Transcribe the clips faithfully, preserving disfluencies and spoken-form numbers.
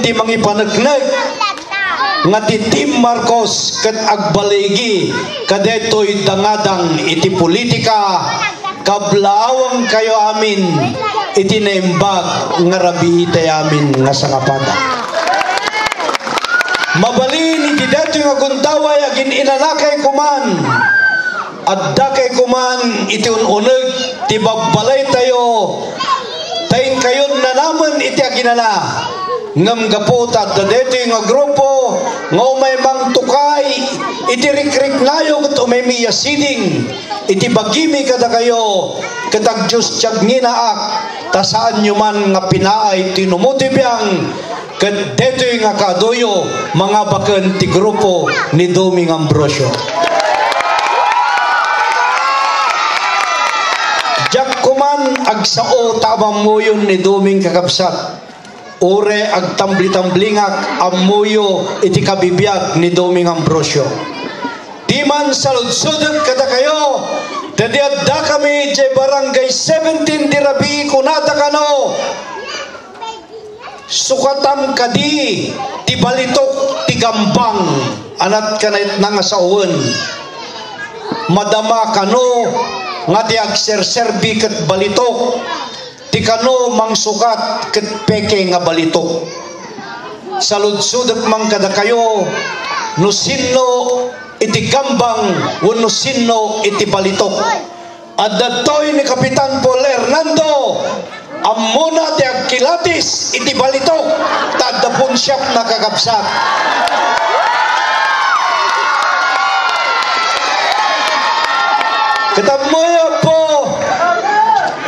ti mangipaneknek nga ti Team Marcos ket agbaligi kadaytoy dangadang iti politika, kablaawangkayo amin iti naimbag nga rabiitayo amin nga sangapada. Mabalin iti daytoy nga gundaway, agin-inanakay koman. Addakay koman iti un-uneg ti babbalaytayo, ta inkayon nanamen iti aginana. Ngem gapu ta adda daytoy nga grupo nga umay mangtukay iti rikriknayo ket umaymi a siding iti bagimi kadakayo, ket agdios ti agnginaak, ta saanyo man nga pinaay ti numuti biang, ket daytoy nga kaaduyo, mangabaken ti grupo ni Doming Ambrosio. Diak koman agsao ta amammuyon ni Doming, kakabsat. Uray agtambli-tamblingak, ammoyo iti kabibiag ni Doming Ambrosio. Diman saludsodek kadakayo, ta idi addakami idiay Barangay seventeen ti rabii, kunada kano, sukatam kadi ti balitok ti gambang, anat kanaytna nga sawen. Madama kano nga ti agserserbi ket balitok, ti kano mangsukat ket peke nga balitok. Saludsodek man kadakayo no sinno iti gambang wenno sinno iti balitok. Adda toy ni Kapitan Paul Hernando, ammona ti agkilatis iti balitok, ta adda pon siak, kakabsat. Ket ammoyo, Apo,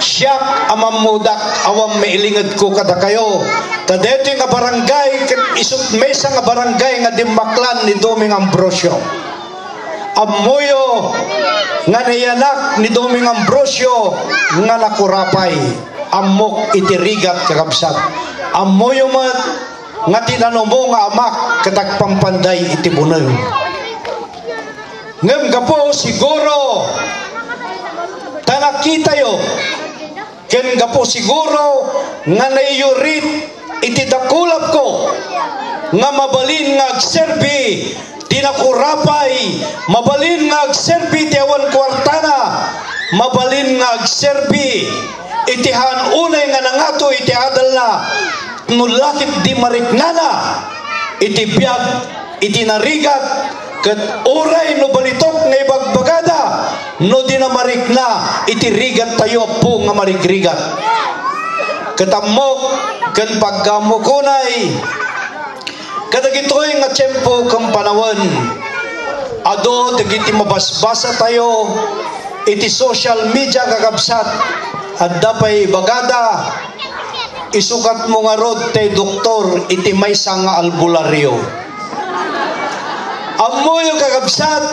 siak a mammudak, awan mailingedko kadakayo. Ta daytoy nga barangay, ket isut' maysa nga barangay nga dimmaklan ni Doming Ambrosio. Ammoyo nga nayanak ni Doming Ambrosio nga nakurapay. Ammok iti rigat, kakabsat. Ammoyo met nga tinanumo nga amak ket agpampanday iti buneng. Ngem gapu siguro ta nakitayo, ken gapu siguro nga naiyurit iti dakulapko nga mabalin nga agserbi ti nakurapay, mabalin nga agserbi ti awan kuartana, mabalin nga agserbi iti haan unay nga nangato iti adalna, no la ket di mariknana iti biag iti narigat, ket uray no balitok nga ibagbagada, no di na marikna iti rigattayo, Apo, nga marigrigat. Ket ammok ken paggammok unay kadagitoy nga tiempo ken panawen, adu dagiti mabasbasatayo iti social media, kakabsat, adda pay ibagada, isukatmo ngarud tay doktor iti maysa nga albularyo. Ammoyo, kakabsat,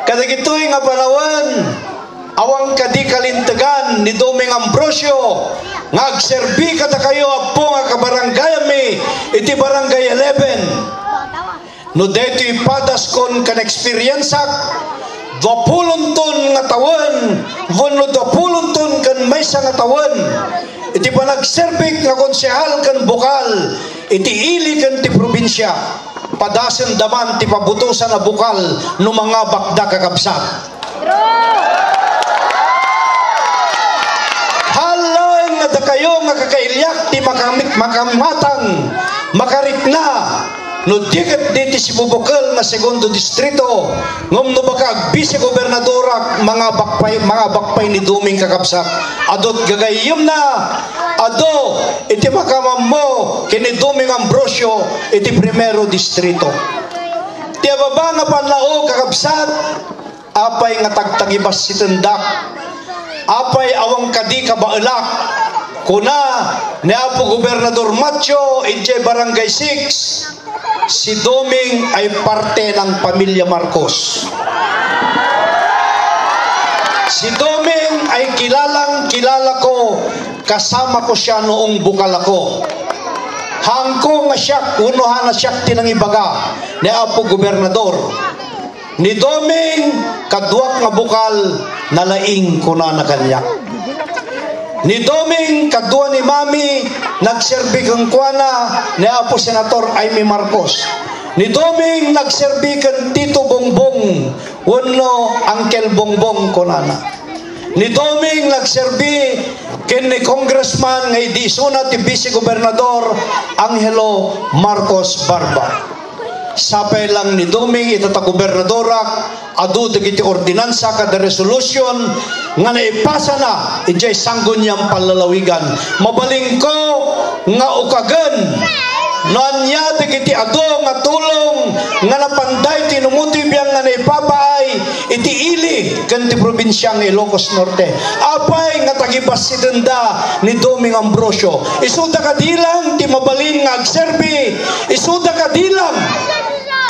kadagitoy nga panawen, awan kadi kalintegan ni Doming Ambrosio nga agserbi kadakayo, Apo, nga kabarangayami iti Barangay eleven. No daytoy padaskon ken eksperiensak, duapulonton nga tawen wenno duapulonton ken maysa nga tawen iti panagserbik nga konsehal ken bukal iti ili ken ti probinsia, padasenda man ti pabutosan a bukal no mangabakda, kakabsat. Haan laeng nga dakayo nga kakailiak ti makami-, makamatang, makarikna, no di ket diti sibubukel nga segundo distrito, ngem no baka agbisi gobernadorak, mangabak pay, mangabak pay ni Doming, kakabsat. Adut gagayyemna, adu iti makamammo ken ni Doming Ambrosio iti primero distrito. Ti ababa nga pannao, kakabsat, apay nga tagtagibassitendak? Apay awan kadi kabaelak? Kuna ni Apo Gobernador Matio idiay Barangay six, si Doming ay parte ng pamilya Marcos. Si Doming ay kilalang kilala ko, kasama ko siya noong bukal ako. Haanko nga siak, wenno haanna siak ti nangibaga ni Apo Gobernador. Ni Doming, kaduak nga bukal, nalaing, kunana kaniak. Ni Doming, kadua ni Mami, nagserbi kenkuana ni Apo Senator Imee Marcos. Ni Doming nagserbi ken Tito Bongbong wenno Uncle Bongbong kunana. Ni Doming nagserbi ken ni Congressman nga idi isuna ti Vice Gobernador, Angelo Marcos Barba. Sapay lang ni Doming ita ta gobernadorak, adu dagiti ordinansa kada resolution nga naipasana idiay Sangguniang Panlalawigan. Mabalinko nga ukagen no ania dagiti adu nga tulong nga napanday ti inumutoy biang nga naipapaay iti ili ken ti probinsia nga Ilocos Norte. Apay nga tagibassitenda ni Doming Ambrosio? Isuda kadi lang ti mabalin nga agserbi? Isuda kadi lang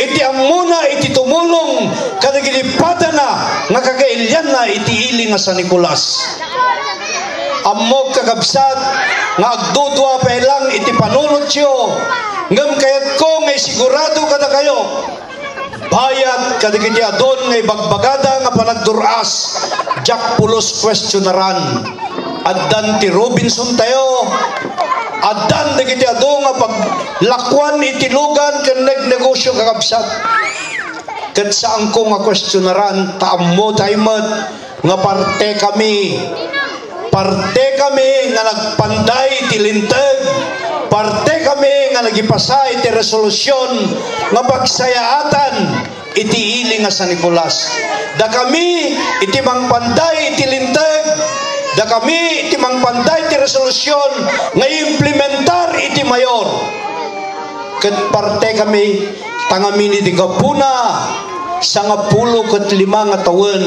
iti ammona iti tumulong kadagiti padana nga kakailianna iti ili nga San Nicolas? Ammok, kakabsat, nga agdudua pay lang iti panunotyo, ngem kayatko nga isigurado kadakayo, bayat kadagiti adun nga ibagbagada nga panagdur-as, diak pulos kuestionaran. Addan ti Robinson tayo, addan dagiti adu nga paglakuan iti lugan ken nagnegosio, kakabsat. Ket saanko nga kuestionaran, ta ammo tayo met nga parte kami. Parte kami nga nagpanday ti linteg. Parte kami nga nagipasa iti resolusion nga pagsayaatan iti ili nga San Nicolas. Dakami iti mangpanday iti linteg, dakami iti mangpanday ti resolusion nga implementar iti mayor. Ket parte kami, ta ngamin iti gapuna, sangapulo ket lima nga tawen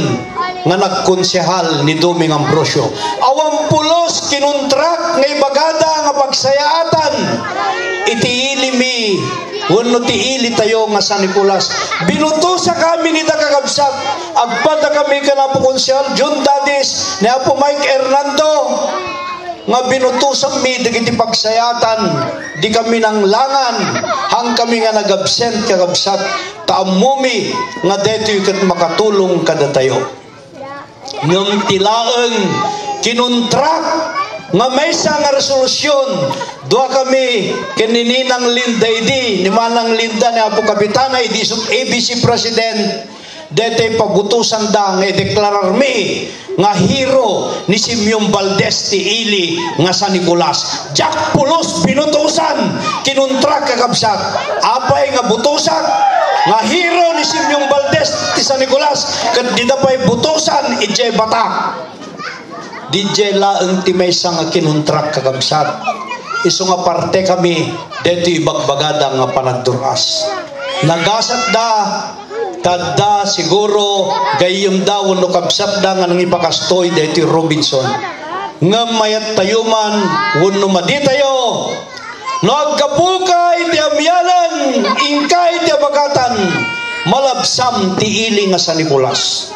nga nagkonsehal ni Doming Ambrosio. Awan pulos kinuntrak nga ibagada nga pagsayaatan iti ilimi wenno ti ilitayo nga San Nicolas. Binutosakami ita, kakabsat. Agpadakami ken Apo Konsehal John Dadis, ni Apo Mike Hernando, nga binutosanmi dagiti pagsayaatan, dikami nanglangan, haankami nga nag-absent, kakabsat, ta ammomi nga daytoy ket makatulong kadatayo. Ngem ti laeng kinuntrak nga maysa nga resolusion, dua kami ken ni Ninang Linda idi, ni Manang Linda, ni Apo Kapitana idi isut' A B C President, daytoy pabutosanda nga ideklararmi nga hero ni Simeon Valdez ti ili nga San Nicolas. Diak pulos binutosan, kinuntrak, kakabsat. Apay nga butosak nga hero ni Simeon Valdez ti San Nicolas, ket dida pay butosan idiay Batak? Didiay laeng ti maysa nga kinuntrak, kakabsat. Isu nga parte kami daytoy ibagbagada nga panagdur-as. Nagasatda, tadda, siguro, gayyemda wenno kabsatda nga nangipakastoy daytoy Robinson. Ngem mayattayo man wenno maditayo, no aggapuka iti amianan, inka iti abagatan, malabsam ti ili nga San Nicolas.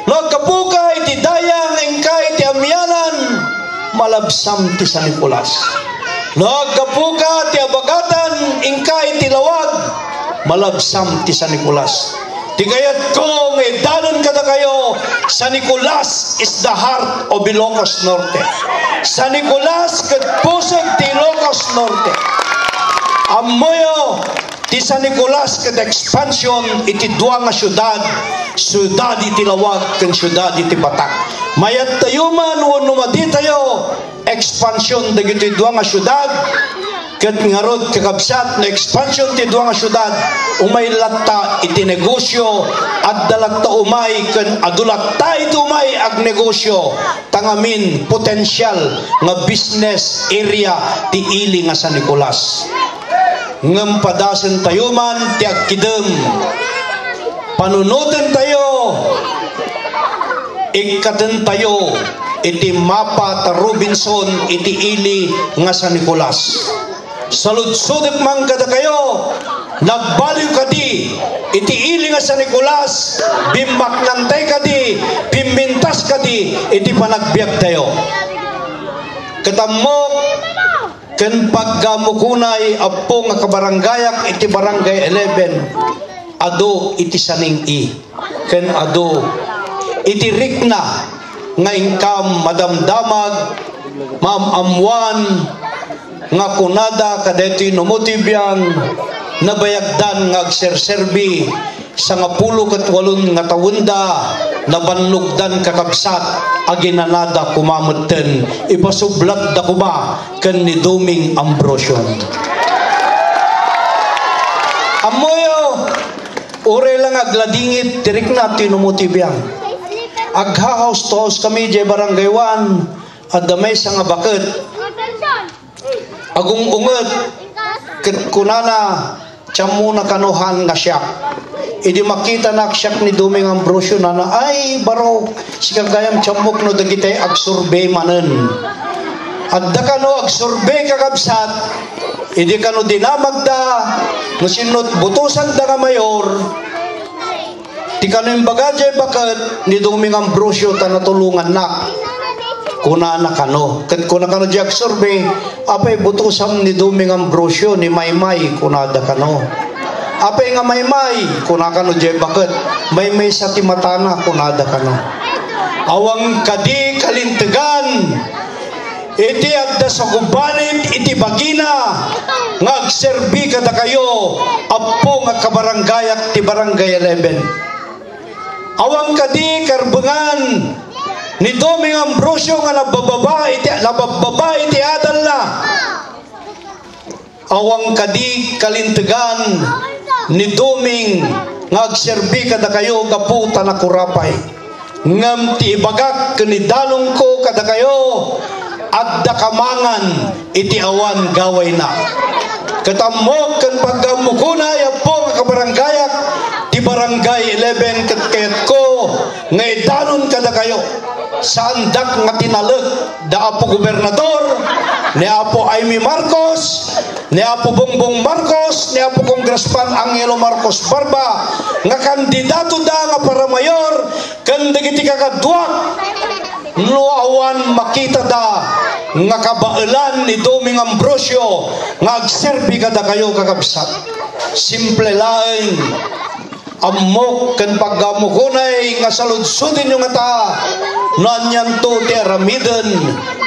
No aggapuka iti daya nga inka iti amianan, malabsam ti San Nicolas. No aggapuka ti abagatan inka iti lawag, malabsam ti San Nicolas. Ti kayatko nga idanon kadakayo, San Nicolas is the heart of Ilocos Norte. San Nicolas ket puseg ti Ilocos Norte. Ammoyo, ti San Nicolas ket expansion iti dua nga siudad, siudad iti Lawag ken siudad iti Batak. Mayattayo man wenno maditayo, expansion dagiti dua nga siudad. Ket ngarud, kakabsat, no expansion ti dua nga siudad, umay latta iti negosio, adda latta umay ken adu latta iti umay agnegosio. Tangamin, potensial nga business area ti ili nga San Nicolas. Ngem padasentayo man ti agkidem. Panunotentayo, ikkatentayo iti mapa ta Robinson iti ili nga San Nicolas. Saludsodek man kadakayo, nagbaliw kadi iti ili nga San Nicolas? Bimmaknantay kadi? Bimmintas kadi iti panagbiagtayo? Ket ammok ken paggamukonay, Apo, nga kabarangayak iti Barangay eleven, adu iti saning-i ken adu iti rikna nga inkam madamdamag, maam-ammoan, nga kunada kadaytoy Numuti Biang, nabayagdan nga agserserbi, sangapulo ket walon nga tawenda, nabannogdan kakabsat, aginanada koma metten, ipasublatda koma ken ni Doming Ambrosio. Ammoyo, uray la nga agladingit ti rikna ti Numuti Biang. Agha-house to house kami idiay Barangay One, adda maysa nga baket. Agung-unget, ket kunana, "Ti ammona kano han nga siak?" Idi makitanak siak ni Doming Ambrosio, nana, "Ay, barok, sika gayam ti ammok no dagitay agsurvey manen." Adda kano agsurvey, kakabsat, idi kano dinamagda, no sinno ti butosanda nga mayor, ti kano imbaga diay baket ni Doming Ambrosio ta natulongannak. Kunana kano, ket kuna kano diay agsurvey, "Apay butosam ni Doming Ambrosio, ni Maymay?" kunada kano. "Apay nga Maymay?" kuna kano diay baket. "Maymaysa ti matana," kunada kano. Awan kadi kalintegan iti adda sagubanit iti bagina nga agserbi kadakayo, Appo nga kabarangayak ti Barangay eleven. Awan kadi karbengan ni Doming Ambrosio nga nababbaba iti, nababbaba iti adalna. Awan kadi kalintegan ni Doming nga agserbi kadakayo gapu ta nakurapay. Ngem ti ibagak ken idanonko kadakayo, adda kamangan iti awan gawayna. Ket ammok ken paggammokuna, Appo nga kabarangayak, ti Barangay eleven ket kayatko nga idanon kadakayo. Saandak nga tinalek da Apo Gobernador, ni Apo Imee Marcos, ni Apo Bongbong Marcos, ni Apo Congressman Angelo Marcos Barba, nga kandidato da nga para mayor, ken dagiti kakaduak, no awan makitada nga kabaelan ni Doming Ambrosio nga agserbi kadakayo, kakabsat. Simple laeng. Ammok ken paggammokon nga saludsodenyo ngata no anianto ti aramiden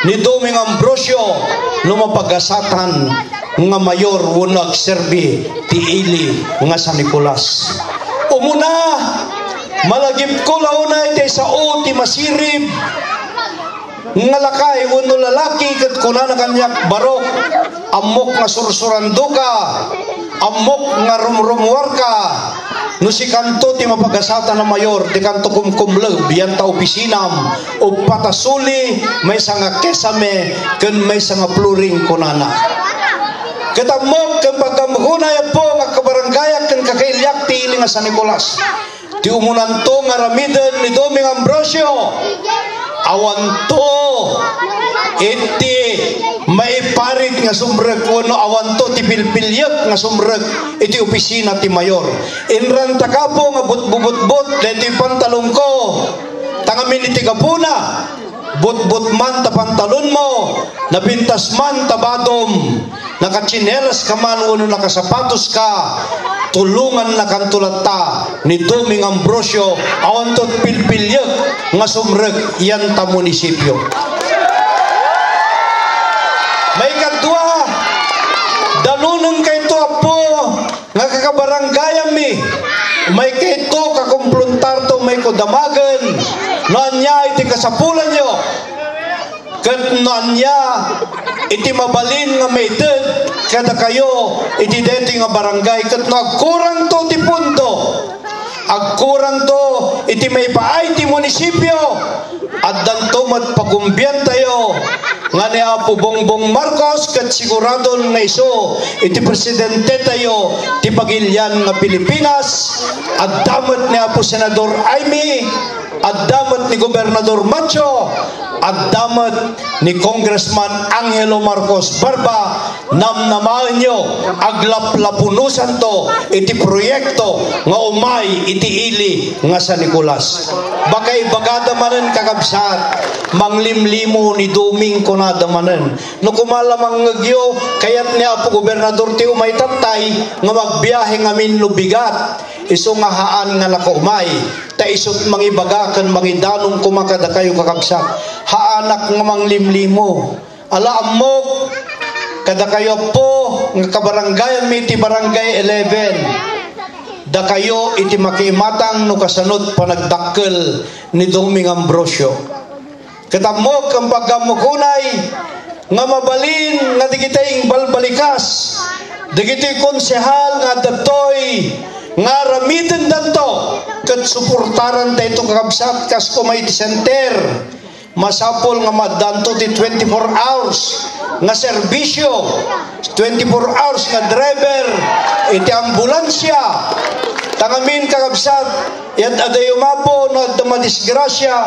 ni Doming Ambrosio no mapagasatan nga mayor wenno agserbi ti ili nga San Nicolas. Umuna, malagipko la unay ti sao ti masirib nga lakay wenno lalaki ket kunana kaniak, "Barok, ammok nga sursurandoka, ammok nga rumrumuarka, no sikanto ti mapagasatan a mayor, dikanto kumkumleb, yanta opisinam, uppat a suli, maysa nga kesame, ken maysa nga florin," kunana. Ket ammok ken paggammokon, Appo nga kabarangayak ken kakailiak ti ili nga San Nicolas. Ti umunanto nga aramiden ni Doming Ambrosio, awanto iti maiparit nga sumrek wenno awanto ti pilpiliek nga sumrek iti opisina ti mayor. Inranta, Apo, nga butbubutbot daytoy pantalonko. Ta ngamin iti gapuna, butbot man ta pantalonmo, napintas man ta badom, nakatsinelas ka man wenno nakasapatos ka, tulongannakanto latta ni Doming Ambrosio, awanto ti pilpiliek nga sumrek yanta munisipio. Maikadua, danonenkayo, Apo, nga kakabarangayammi, umaykayto, kakumprontarto, umayko damagen no ania iti kasapulanyo, ket no ania iti mabalin nga maited kadakayo iti daytoy nga barangay, ket no agkurangto ti pondo, agkurangto iti maipaay ti munisipio, addanto met pagumbiantayo nga ni Apo Bongbong Marcos ket siguradon nga isu iti presidentetayo ti pagilian nga Pilipinas. Adda met ni Apo Senador Imee, adda met ni Gobernador Macho, adda met ni Congressman Angelo Marcos Barba. Namnamaenyo, aglaplapunosanto iti proyekto nga umay iti ili nga San Nicolas. Baka ibagada manen, kakabsat, manglimlimo ni Doming, kunada manen. No koma la mangngegyo, kayat ni Apo Gobernador ti umay tattay nga magbiahe ngamin no bigat, isu nga haan nga nakaumay. Ta isut' mangibaga ken mangidanong koma kadakayo, kakabsat. Haanak nga manglimlimo. Ala, ammok, Kadakayo, Apo, nga kabaranggayanmi iti Barangay eleven, dakayo iti makiimatang no kasanot panagdakkel ni Doming Ambrosio. Ket ammok ken pagammok unay nga mabalin nga dagiti ingbalbalikas, dagiti konsehal nga adda ditoy nga aramidendanto ket suportarantayto, kakabsat, kas koma iti center. Masapul nga maaddanto ti twenty-four hours nga serbisyo, twenty-four hours nga driver iti ambulansya. Tangamin, kakabsat, yat adayo mapo no adda madisgrasya,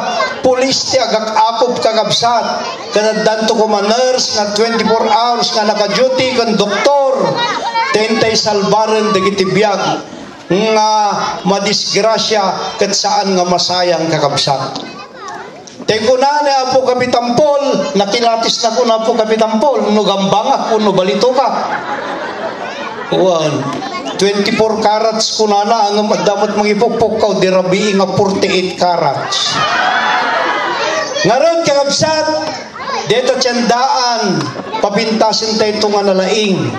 pulis ti agak-akop, kakabsat. Ket addanto koma nurse nga twenty-four hours nga naka-duty ken doktor, ta intay salbaren dagiti biag nga madisgrasya ket saan nga masayang, kakabsat. Tay kuna ni Apo Kapitan Paul, nakilatis na kuna Apo Kapitan Paul, no gambangak wenno balitokak. Wen, twenty-four carats kunana, ngem adda met mangipukpukkaw, di rabii nga forty-eight carats. Ngarud, kakabsat, deta tiendaan, papintasentayto nga nalaing.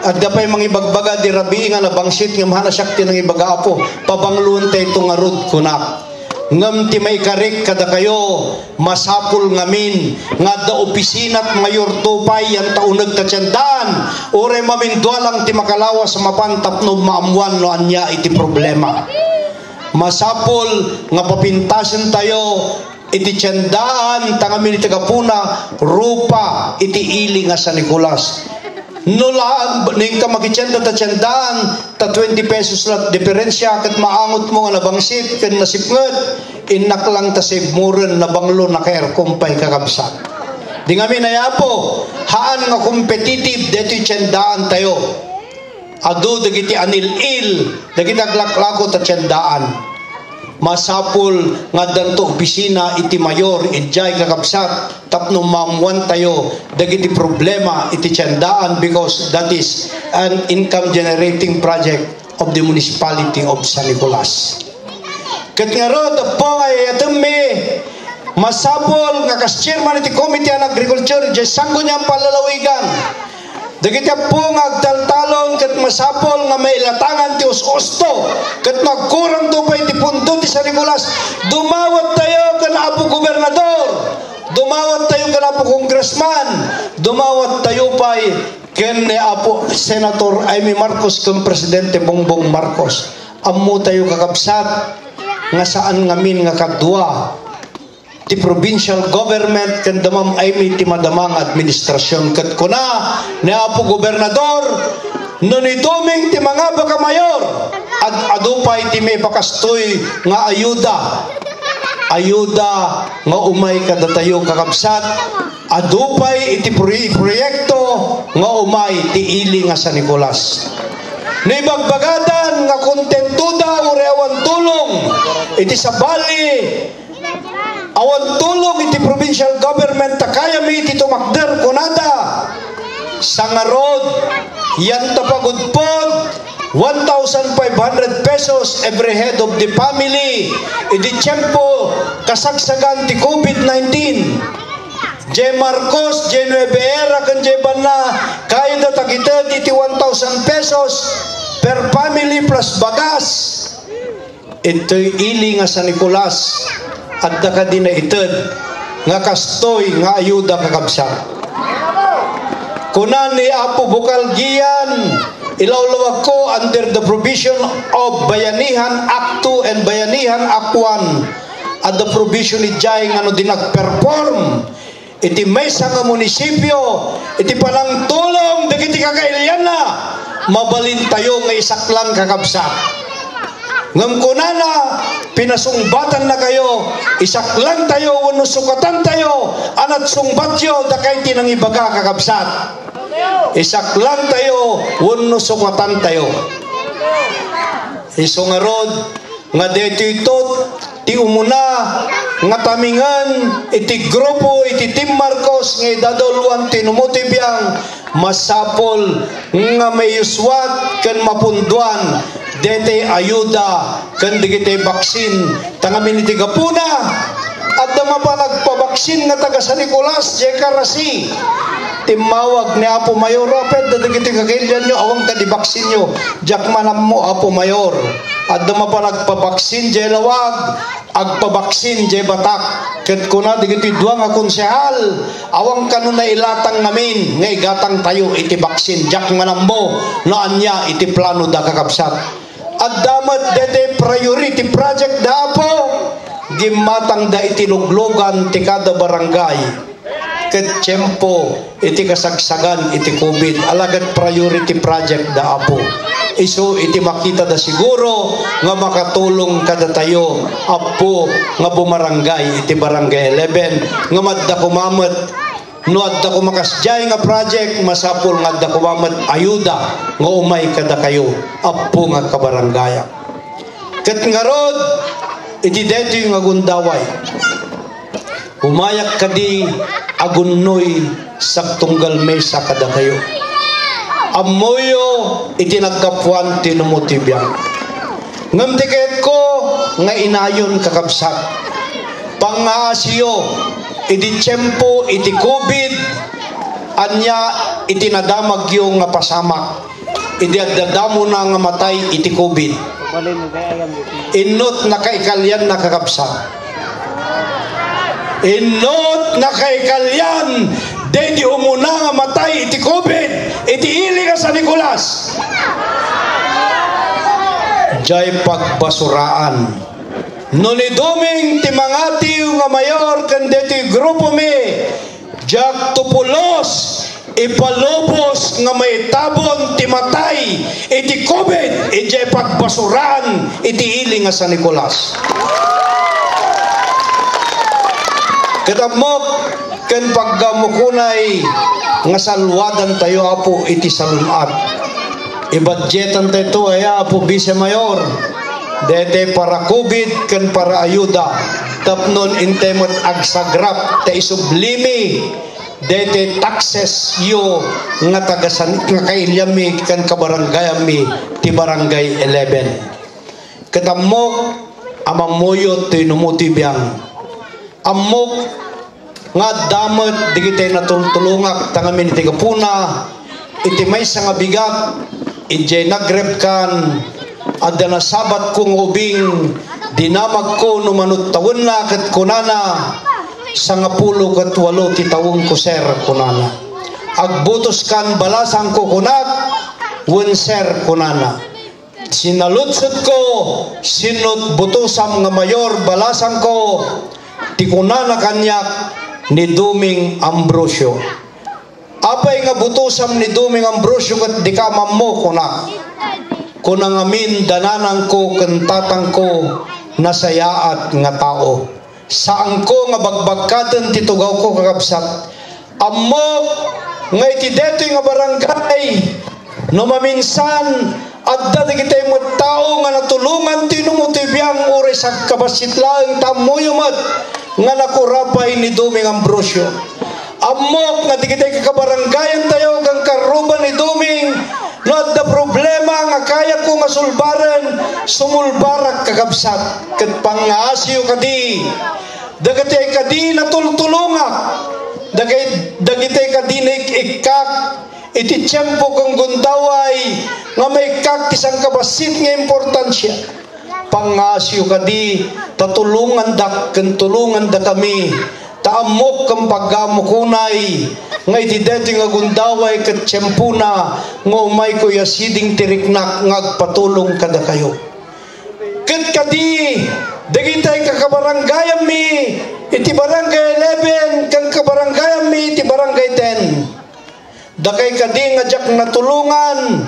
Adda pay mangibagbaga, di rabii nga nabangsit, ngem hana siak ti nangibaga, Apo, pabangloentayto ngarud, kunak. Ngem ti maikarik kadakayo, masapul ngamin nga adda opisinat mayorto pay yanta uneg ta tiendaan, uray mamindua lang ti makalawas a mapan tapno maammuan no ania iti problema. Masapul nga papintasentayo iti tiendaan, tangamin iti gapuna, rupa iti ili nga San Nicolas. No la, no inka makitienda ta tiendaan, ta twenty pesos la diferensya, ket maangotmo nga nabangsit ken nasipnget, innak lang ta sibmuren, nabanglo, nakaerkom pay, kakabsat. Di ngamin, ay Apo, haan nga kompetitive detoy tiendaantayo. Adu dagiti anil-il, dagiti aglaklako ta tiendaan. Masapul nga addanto opisina iti mayor idiay, kakabsat, tapno maammuantayo dagiti problema iti tiendaan, because that is an income generating project of the municipality of San Nicolas. Ket ngarud, Apo, nga ay-ayatemmi, masapul nga kas chairman iti Committee on Agriculture idiay Sangguniang Pallalawigan, dagiti Apo nga agtaltalon, ket masapul nga mailatangan ti us-usto, ket no agkurangto pay ti pundo ti San Nicolas, dumawattayo ken Apo Gobernador, dumawattayo ken Apo Congressman, dumawattayo pay ken ni Apo Senator Imee Marcos ken Presidente Bongbong Marcos. Ammotayo, kakabsat, nga saan ngamin nga kadua ti provincial government ken da Ma'am Imee ti madama nga administrasyon. Ket kuna ni Apo Gobernador, no ni Doming ti mangabak a mayor, ad-adu pay ti maipakastoy nga ayuda. Ayuda nga umay kadatayo, kakabsat, adu pay iti proy-, proyekto nga umay ti ili nga San Nicolas. No ibagbagadan nga kontentoda uray awan tulong iti sabali, awan tulong iti provincial government ta kayami iti tumakder, kunada. Sangarud, yanta pagudpod, one thousand five hundred pesos every head of the family idi tiempo kasagsagan ti covid nineteen. Jay Marcos, Jay Nueve Era, ken Jay Banna, kayda tagited iti one thousand pesos per family plus bagas. Itoy ili nga San Nicolas, adda kadi naited nga kastoy nga ayuda, kakabsat? Kuna ni Apo Bukal Gian, ilawlawagko under the provision of Bayanihan Act two and Bayanihan Act one, adda provision idiay nga no di nagperform iti maysa nga munisipio iti panangtulong dagiti kakailianna, mabalintayo nga isaklang, kakabsat. Ngem kunana, pinasungbatannakayo, isaklangtayo wenno sukatantayo a nagsungbatyo dakay ti nangibaga, kakabsat. Isaklangtayo wenno sukatantayo. Isu ngarud, nga daytoyto ti umuna nga tamingen iti grupo iti Team Marcos nga idadauluan ti Numutoy Biang, masapul nga maiyuswat ken mapunduan daytoy ayuda ken dagitoy baksin. Ta ngamin iti gapuna, adda mapan agpabaksin nga taga San Nicolas, J K R C. immawag ni Apo Mayor, "Apay adda dagiti kakailianyo, awan kadi baksinyo?" "Diak man ammo, Apo Mayor. Adda mapan agpabaksin diay lawag, agpabaksin diay batak." Ket kuna dagiti dua nga konsehal, "Awan kano nailatang ngamin nga igatangtayo iti baksin. Diak man ammo no ania iti planoda, kakabsat." Adda met daytoy priority project da Apo. Gimmatangda iti luglugan ti kada barangay. Ket tiempo iti kasagsagan iti covid, ala ket priority project da Apo. Isu iti makitada siguro nga makatulong kadatayo, Apo, nga bumarangay iti Barangay eleven, nga madda koma met No adda koma kasdiay nga project, masapul nga adda koma met ayuda nga umay kadakayo, Apo nga kabaranggayak. Ket ngarud, iti daytoy nga gundaway, umayak kadi agnunoy sagtunggal maysa kadakayo. Ammoyo iti naggapuan ti numo ti biag. Ngem ti kayatko nga inayon, kakabsat, pangngaasiyo, idi tiempo iti covid, ania iti nadamagyo nga pasamak idi adda damona nga matay iti covid? Innot nakaikalianna, kakabsat. Innot nakaikalian, daydi umuna nga matay iti covid, iti ili nga San Nicolas. Diay pagbasuraan. No ni Doming ti mangatiw nga mayor ken daytoy grupomi, diak to pulos ipalubos nga maitabon ti matay iti covid idiay pagbasuraan iti ili nga San Nicolas. Ket ammok ken paggamukonay nga salwadantayo, Apo, iti salun-at. Ibudgetan tayo aya, Apo Vice Mayor, daytoy para covid ken para ayuda, tapno intay met agsagrap ta isublimi daytoy taxes yo nga tagasan-, nga kailianmi ken kabaranggayanmi ti Barangay eleven. Ket ammok a mammuyo toy numo ti biang. Ammok nga adda met dagiti natultulongak ta ngamin iti gapuna iti maysa nga bigat, idiay nagrebkan, adda nasabatko nga ubing, dinamagko no mano ti tawenna ket kunana, "Sangapulo ket walo ti tawenko, sir," kunana. "Agbutoskan balasangko," kunak, "Wen, sir," kunana. Sinaludsodko, "Sinot butosam nga mayor balasangko?" Ti kunana kaniak, "Ni Doming Ambrosio." "Apay nga butosam ni Doming Ambrosio ket dika mammo?" kunak. Kuna ngamin, "Dananangko ken tatangko nasayaat nga tao." Saanko nga bagbagkaten ti tugawko, kakabsat. Ammok nga iti daytoy nga barangay, no maminsan, adda dagiti met tao nga natulongan ti numo ti biang, uray sagkabassit laeng ta ammoyo met nga nakurapay ni Doming Ambrosio. Ammok nga dagiti kakabarangayantayo ken karruba ni Doming, no adda problema nga kayatko nga sulbaren, sumulbarak, kakabsat. Ket pangngaasiyo kadi, dagiti kadi natultulongak, dagit-, dagiti kadi naik-ikkak iti tiempo ken gundaway nga maikkak ti sangkabassit nga importansia. Pangngaasiyo kadi ta tulongandak ken tulongandakami, ta ammok ken paggamukonay nga iti daytoy nga gundaway ket tiempona nga umayko a siding ti riknak nga agpatulong kadakayo. Ket kadi, dagiti kakabarangayanmi iti Barangay eleven ken kabarangayanmi iti Barangay ten. Dakay kadi nga diak natulongan,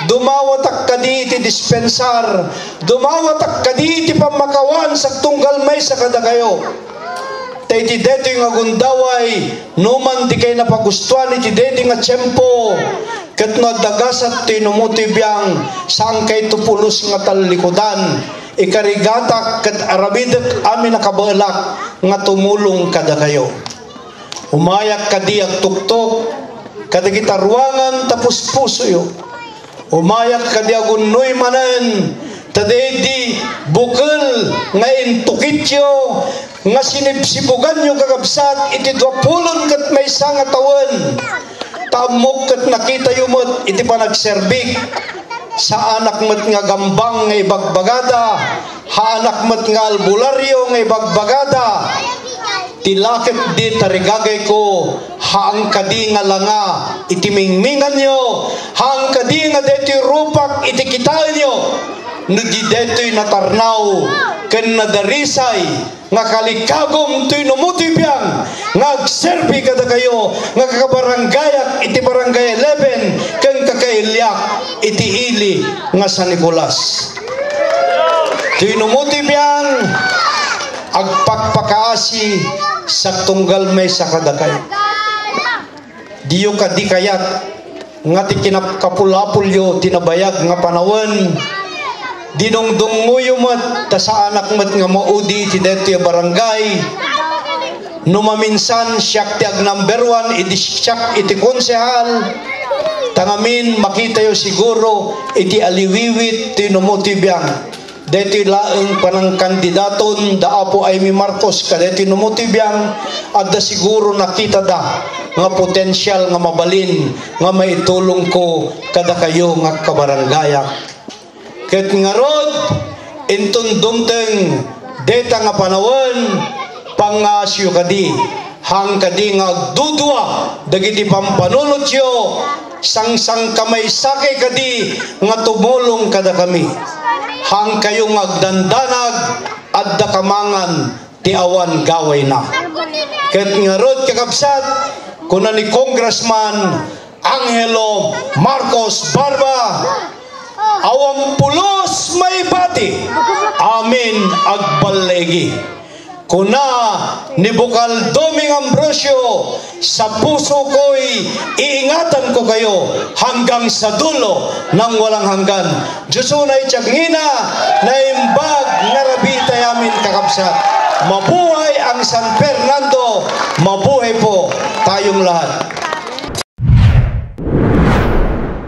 dumawatak kadi iti dispensar, dumawatak kadi iti pammakawan sagtunggal maysa kadakayo. Ta iti daytoy nga gundaway, no man dikay napagustuan iti daytoy nga tiempo, ket no adda gasat ti inumo ti biang, saankayto pulos nga tallikudan. Ikarigatak ket aramidek amin a kabaelak nga tumulong kadakayo. Umayak kadi agtuktok kadagiti ruangan ta puspusoyo. Umayak kadi agunnoy manen ta daydi bukel nga intukityo nga sinibsibuganyo, kakabsat, iti duapulon ket maysa nga tawen. Ammok ket nakitayo met iti panagserbik. Saanak met nga gambang nga ibagbagada, haanak met nga albularyo nga ibagbagada. Ti laketdi tarigagayko, haan kadi nga langa iti mingminganyo, haan kadi nga daytoy rupak iti kitaenyo. No di daytoy natarnaw ken nadarisay nga kalikagum toy no mo toy biang nga agserbi kadakayo nga kakabaranggayak iti Barangay eleven ken kakailiak iti ili nga San Nicolas. Toy no mo toy biang agpakpakaasi, saktunggal maysa kadakayo. Diyo kadi kayat nga ti kinapkapulapolyo ti nabayag nga panawen, dinungdungngoyo met ta saanak met nga maudi iti daytoy a barangay. No maminsan, siak ti ag-number one, idi siak iti konsehal. Ta ngamin, makitayo siguro iti aliwiwit ti numo ti biang. Daytoy laeng panangkandidaton da Apo Imee Marcos kadaytoy numo ti biang, adda siguro nakitada nga potensial nga mabalin nga maitulongko kadakayo nga kabaranggayak. Ket ngarud, inton dumteng dayta nga panawen, pangngaasyo kadi, haan kadi nga agdudua dagiti pampanunotyo, sangsangkamaysakay kadi nga tumulong kadakami. Haankayo nga agdandanag, adda kamangan ti awan gawayna. Ket ngarud, kakabsat, kuna ni Congressman Angelo Marcos Barba, awan pulos maipati, amin agballaigi. Kuna ni Bukal Doming Ambrosio, sa puso ko'y iingatan ko kayo hanggang sa dulo ng walang hanggan. Dios unay tiagngina, naimbag nga rabii tayamin, kakabsat. Mabuhay ang San Fernando, mabuhay po tayong lahat.